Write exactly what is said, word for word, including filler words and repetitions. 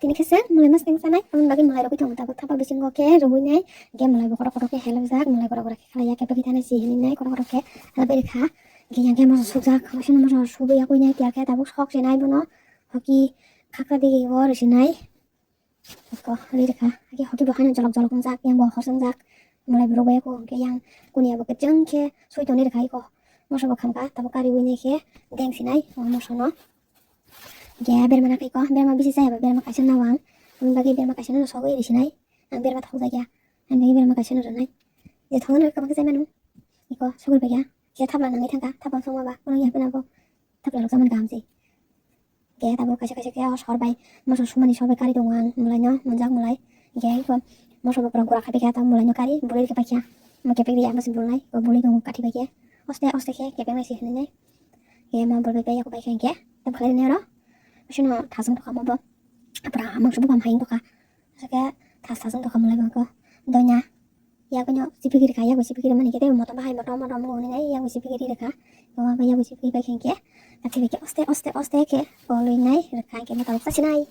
Ini khe se mulai mas teng sanai, aboni bagwi mulai rogwi tongo tabuk thapa bisingo khe rogwi nai, ge mulai bo kotor kotor khe helok jak, mulai gora gora khe khlai ya, kepek khe thanai si hini nai, kotor kotor khe helok bai rikha, ge yang khe moso sukjak, moso moso subui ya koi nai, tiya khe tabuk sok se nai bono, hoki khakra digi o risi nai, ko ri rikha, hoki bo haino jolok jolok wngjak, yang bo hor swngjak, mulai bo rogwi ya ko, hwnkhe yang kuniya bo kwchwng khe soi toni rikha iko, moso bo khamkha, tabuk kari wi nai khe deng sinai, o moso no. Ge berma na kai ko, berma bisi jaya ba, berma kaisa na wang. Aboni bagwi berma kaisa no sogwi ri sinai. Ang berma thok jaya. Ang bagwi berma kaisa no ronai. Je thok no kabang jaya manu. Iko sogwi bagya. Ge thapla nangwi thangka, thapla songma ba, kono ya pina bo. Thapla rok jaman gam se. Ge tabo kaisa kaisa ke sor bai, moso sumani sor bai kari tongo ang, mulai no, monjak mulai. Ge iko moso bo gura khabi kha ta mulai no kari, buli ke pakya. Mo ke pegri ya mas bulai, ko buli tongo kati bai ke. Oste oste ke, ke pegri si hinai. Ge ma bul bai ya ko bai ke ge. Tabuk khlai ni oro. Sino thasung tokha mo bo. Pura mangso bupam haing tokha. Sake thas thasung tokha mulai bangko. Doina. Yago no sipigiri kha, yago sipigiri mani kete motom bahai motom motom mo ni nai, yago sipigiri rikha. Yago bai yago sipigiri bai khengke. Ati bai ke oste oste oste ke. Poloi nai rikha ke motom sa sinai.